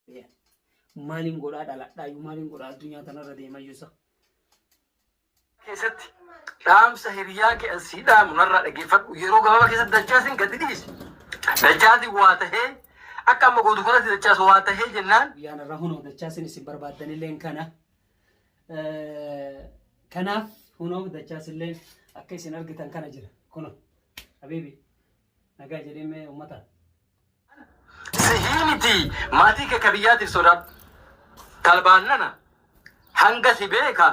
Maaliin godhaa dhaladhaayyuu, maaliin godhaa addunyaa tanarra deemayyuu isa. Keessatti dhaamsa hiriyaa kee an sii dhaamu narraa dhaggeeffadhu. Yeroo gabaabaa keessatti Dachaasin gadi dhiisi. Dachaasin waa tahee, akka amma gootu kanatti Dachaas waa tahee jennaan. Guyyaan irraa hunoo Dachaasin isin barbaaddanilleen kana. Kanaaf hunoo Dachaasillee akka isin argitan kana jira. Kunoo habiibi, nagaa jedhee mee uummataan. Sihii miti, maatii kee ka biyyaatiif sodaadhu. Talbaannana hanga si beeka,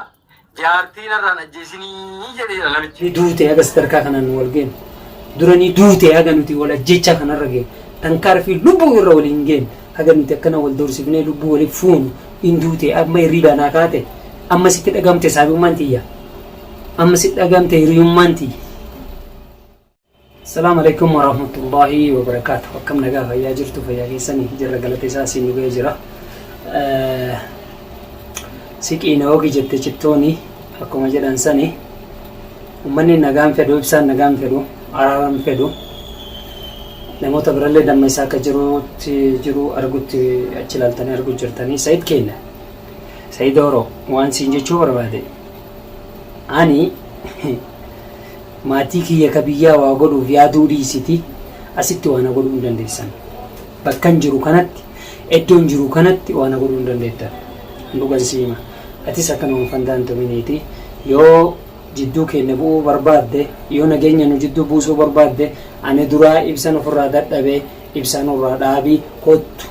jaartii narraan ajjeesinii jedheera namichi. Ni duute haga sadarkaa kanaan nu wal geenu. Dura ni duute haga nuti wal ajjechaa kanarra geenu. Tankaarfii lubbuu irra waliin geenu. Haga nuti akkana wal doorsifnee lubbuu waliif fuunu in duute. Amma hirriibaa naa kaate. Amma sitti dhagamte saabummaan tiyya. Amma sitti dhagamte hiriyummaan tiyya. Assalamu alaikum warahmatullahi wabarakatuh. Akkam nagaa, fayyaa jirtu? Fayyaa keessanii? Jirra, galata isaa siin nu ga'ee jira. Siqii na ogi jette cittooni akkuma jedhan sani, uummanni nagaan fedhu, Ibsaan nagaan fedhu, araaran fedhu, namoota birallee damma isaa akka jirutti jiru argutti achi ilaaltanii argu jirtanii. Sayid keenya, Sayid Oro, waan siin jechuu barbaade, ani maatii kiyya ka biyyaa waa godhuuf yaaduu dhiisiti, asitti waa na godhuu hin dandeessan. Bakkan jiru kanatti, iddoon jiru kanatti waa na godhuu hin dandeettan. Dhugan siima. Atis akkanuma fandaan tuminiiti. Yoo jidduu keenya bu'uu barbaadde, yoo nageenya nu jidduu buusuu barbaadde, ani duraa Ibsan ofirraa dadhabee, Ibsaa nurraa dhaabii kottu.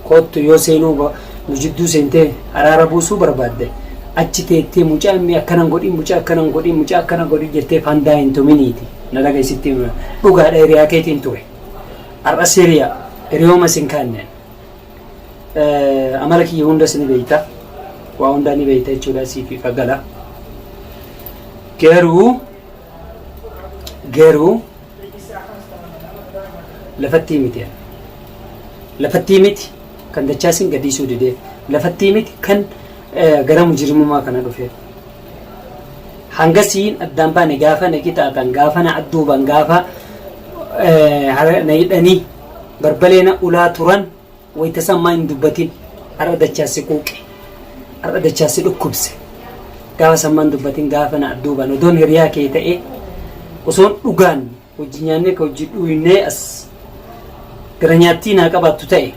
Kottu, yoo seenuu nu jidduu seentee araara buusuu barbaadde, achi teettee mucaa inni akkanan godhin, mucaa akkanan godhin, mucaa akkana godhin jettee fandaa hin tuminiiti. Na dhagaisitti hima. Dhugaadha, hiriyaa keetiin ture. Har'as hiriyaa, hiriyooma sin kaanneen. Amala kiyya hundas ni beeyta. Waa hundaa ni beeyta jechuudha, siif ifa gala. Garuu lafattii miti, lafattii miti kan Dachaasin gadhiisuu dideef, lafattii miti kan gara mujrimummaa kana dhufeef. Hanga siin addaan baane, gaafa na qixaaxan, gaafa na adduuban, gaafa na hidhanii barbalee na ulaa turan, wayita san maa hin dubbatin? Har'a Dachaasi quuqe, har'a Dachaasi dhukkubse. Gaafa san maa hin dubbatin? Gaafa na adduuban, odoon hiriyaa kee ta'e, osoon dhugaan hojii nyaannee ka hojii dhuynee as gara nyaattii naa qabaattu ta'e,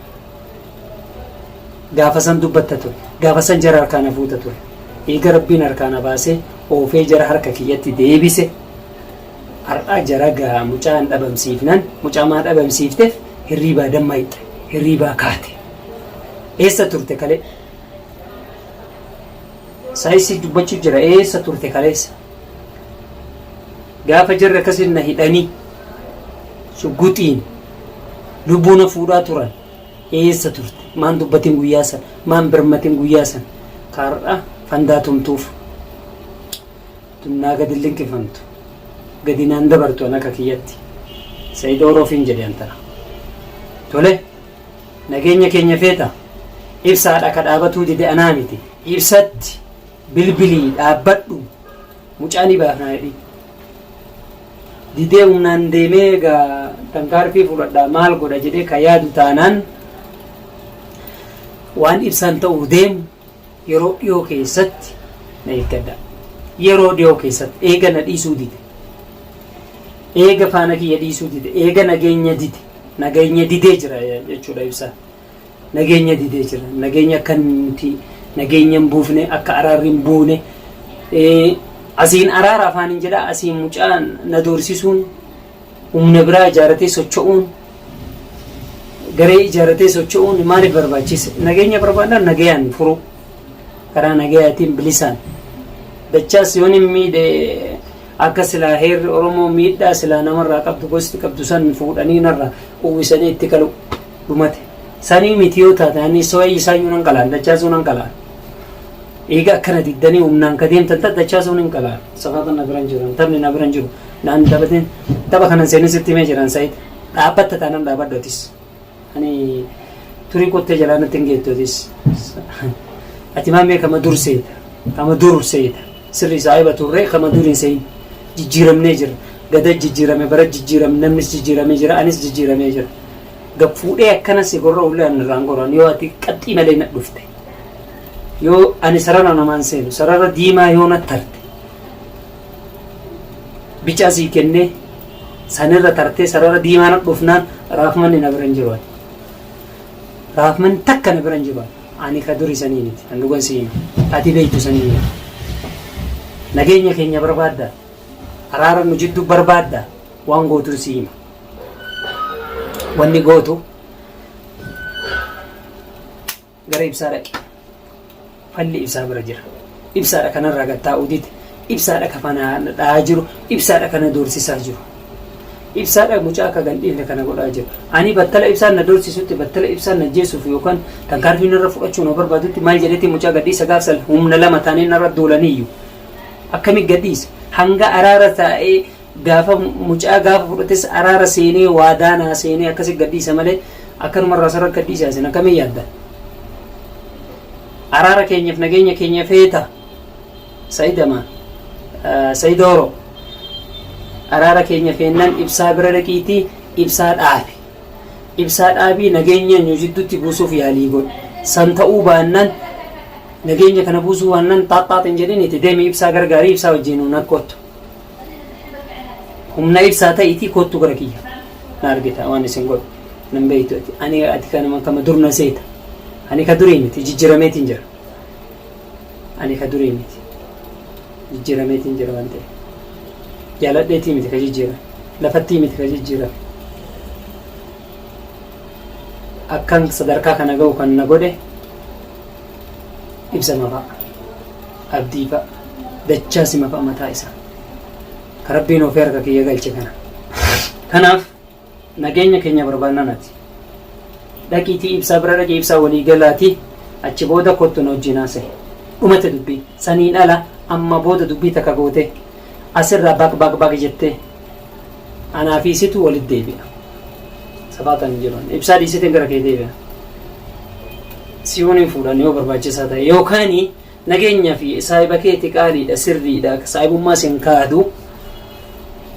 gaafa san dubbatta ture. Gaafa san jara harkaa na fuuta ture. Eega Rabbiin harkaa na baasee oofee jara harka kiyyatti deebise, har'a jara gaa mucaan dhabamsiifnan, mucaa maa dhabamsiifteef hirriibaa dammayxe, hirriibaa kaate? Eessa turte kalee? Saayisii dubbachuu jira. Eessa turte kaleessa gaafa jarri akkasin na hidhanii shugguxiin lubbuu na fuudhaa turan? Eessa turte? Maan dubbatin guyyaa san? Maan birmatin guyyaa san? Kaar'a fandaa tumtuuf tunnaa gadi linkifamtu, gadi naan dabartu. An akka kiyyatti Sayid Oroofiin jedhe antana tole. Nageenya keenya feeta, Ibsaadha ka dhaabatuu dide, anaa miti. Ibsatti bilbilii, dhaabbadhu, mucaa ni baafnaa jedhi. Didee humnaan deemee egaa tankaarfii fudhadhaa maal godha jedhee ka yaadu taanaan, waan Ibsaan ta'uu deemu yeroo dhiyoo keessatti na eeggadha. Yeroo dhiyoo keessatti, eega na dhiisuu dide, eega faana kiyya dhiisuu dide, eega nageenya dide, nageenya didee jira jechuudha Ibsaan. Nageenya didee jira. Nageenya akka nuti nageenya hin buufne, akka araarri hin buune, asiin araara afaan hin jedha, asiin mucaan na doorsisuun, humna biraa ijaaratee socho'uun, garee ijaaratee socho'uun maaliif barbaachise? Nageenya barbaadan nagayaan furuu, karaa nagayaatiin bilisaan. Dachaas yoon hin miidhe, akka silaa heerri Oromoo miidhaa silaa namarraa qabdu, gosti qabdu san fuudhanii narraa uwwisanii itti qalu dhumate. Sanii miti yoo taate, ani so'ee isaayyuu nan qalaan, Dachaasuu nan qalaan. Eega akkana diddanii humnaan ka deemtan taate, Dachaasuun hin qalaan. Safaatan na biran jiru, taphni na biran jiru. Naan taphateen tapha kanan seenee sitti himee jiran. Sayid, dhaabbatta taanaan dhaabadhu atis. Ani turii qottee jalaa natti hin geettu atis. Ati maamee kama dur seeta. Kama dur seeta. Sirri saahiba turre kama dur hin seeyin. Jijjiiramnee jira. Gada jijjiirame, bara jijjiirame, namnis jijjiiramee jira, anis jijjiiramee jira. Gad fuudhee akkana si gorra'u illee ani irraan goran yoo ati qaxxii malee na dhufte. Yoo ani sarara namaan seenu sarara diimaa yoo na tarte bicaa sii kennee sanirra tartee sarara diimaa na dhufnaan raafmanni na bira hin jiru. Raafmanni takka na bira hin jiru. Ani ka duri sanii miti. An dhugan si hima. Ati beektu sanii miti. Nageenya keenya barbaadda. Araara nu jidduu barbaadda. Waan gootuun si hima. Wanni gootu gara ibsaa dhaqi. Falli ibsaa bira jira. Ibsaadha kanarraa gad taa'uu dide. Ibsaadha ka fanaa dha'aa jiru. Ibsaadha kana doorsisaa jiru. Ibsaadha mucaa akka gan dhiifne kana godhaa jiru. Ani battala ibsaan na doorsisutti battala ibsaan na jeessuuf yookaan tankaarfii narra fudhachuu na barbaadutti maal jedhetti mucaa gadhiisa gaafsan humna lama taanee narra duulaniiyyu. Akkami gadhiisa? Hanga araara taa'ee gaafa mucaa gaafa fudhates araara seenee waadaa naa seenee akkasi gadhiisa malee akkanumarraa sarara gadhiisa isin akkamii yaadda? Araara keenyaaf nageenya keenya feeta Sa'idama Sa'idooro araara keenya feennan ibsaa bira dhaqiitii ibsaa dhaabi. Ibsaa dhaabii nageenya nu jidduutti buusuuf yaalii godhi. San ta'uu baannaan nageenya kana buusuu baannaan xaaxxaax hin jedhin itti deemi ibsaa gargaarii ibsaa wajjin nu kottu. Humna ibsaa ta'iitii kottu gara kiyya. Na argita waan isin godhu. Nan beektu ati. Ani ati kanuma kama dur na seeta. Ani ka durii miti jijjirameetiin jira. Ani ka durii miti. Jijjirameetiin jira waan ta'eef. Jaaladheetii miti ka jijjiirame. Lafattii miti ka jijjiirame. Akkan sadarkaa kana ga'u kan na godhe ibsama fa'a. Abdii fa'a. Dachaasima fa'a mataa isaa. Ka rabbiin ofii harka kiyya galche kana. Kanaaf nageenya keenya barbaannaan ati. Dhaqiitii ibsaa bira dhaqii ibsaa walii galaatii achi booda kottu na wajjin haasa'e. Dhumate dubbii. Saniin ala amma booda dubbii takka gootee asirraa baq baq baq jettee anaa fi situ walitti deebi'a. Safaatan hin jiru. Ibsaa dhiisiteen gara kee deebi'a. Si'uun hin fuudhan yoo barbaachisaa ta'e yookaan nageenya fi saahiba keeti qaaliidha sirriidha saahibummaa sin kaadu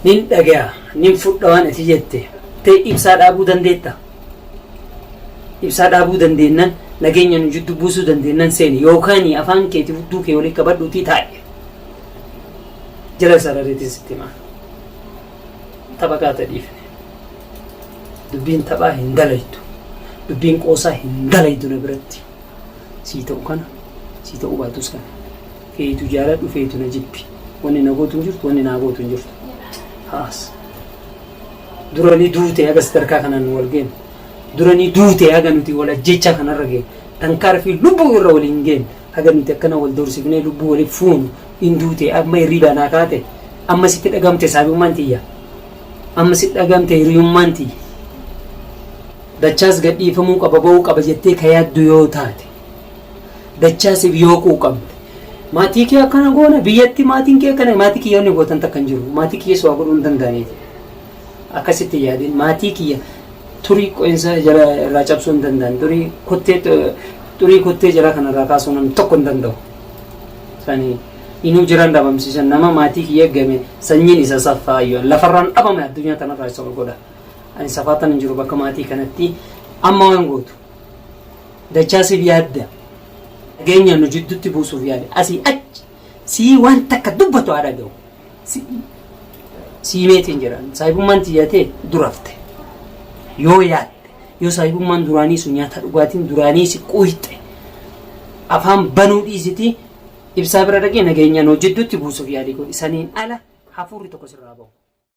nin dhagaya nin fudha waan ati jette ta'e ibsaa dhaabuu dandeetta. Ibsaa dhaabuu dandeennan nageenya nu jiddu buusuu dandeennan seeni yookaan afaan keeti hudduu kee walitti qabadhuutii taa'e. Jala sarareetiin sitti himaa. Tapha qaata dhiifne. Dubbiin taphaa hin dalaytu. Dubbiin qoosaa hin dalaytu na biratti. Sii ta'u kana sii ta'uu baatus kana. Feetu jaaladhu feetu na jibbi. Wanni na gootu hin jirtu wanni naa gootu hin jirtu. Haas. Dura ni duute haga sadarkaa kanaan nu wal geenu. Dura ni duute haga nuti wal ajjechaa kanarra geenu. Tankaarfii lubbuu irra waliin geenu. Haga nuti akkana wal doorsifnee lubbuu waliif fuunu hin duute amma hirriibaa naa kaate amma sitti dhagamte saabummaan tiyya. Amma sitti dhagamte hiriyummaan tiyya. Dachaas gadhiifamuu qaba ba'uu qaba jettee ka yaaddu yoo taate. Dachaasiif yoo quuqamte. Maatii kee akkana goona biyyatti maatiin kee akkana maatii kiyya inni gootan takka hin jiru. Maatii kiyya waa godhuu hin danda'aniiti. Akkasitti yaadin maatii kiyya turii qo'insa jala irraa cabsuu hin danda'an. Turii kottee xurii kottee jala kanarraa kaasuu namni tokko hin danda'u. Sanii inuu jiran dhabamsiisan nama maatii kiyya game sanyiin isa saffaayyoo lafarraan dhabame addunyaa kanarraa isa ol godha. Ani safaatan hin jiru bakka maatii kanatti amma waan gootu. Dachaasiif yaadda. Nageenya nu jidduutti buusuuf yaade asii achi sii waan takka dubbatu haa dhaga'u. Sii meetiin jedhan saahibummaan tiyyatee durafte yoo yaadde yoo saahibummaan duraanii sun nyaata dhugaatiin duraanii si quuqxe afaan banuu dhiisitii ibsaa bira dhaqee nageenya nu jidduutti buusuuf yaadii godhi saniin ala hafuurri tokko sirraa bahu.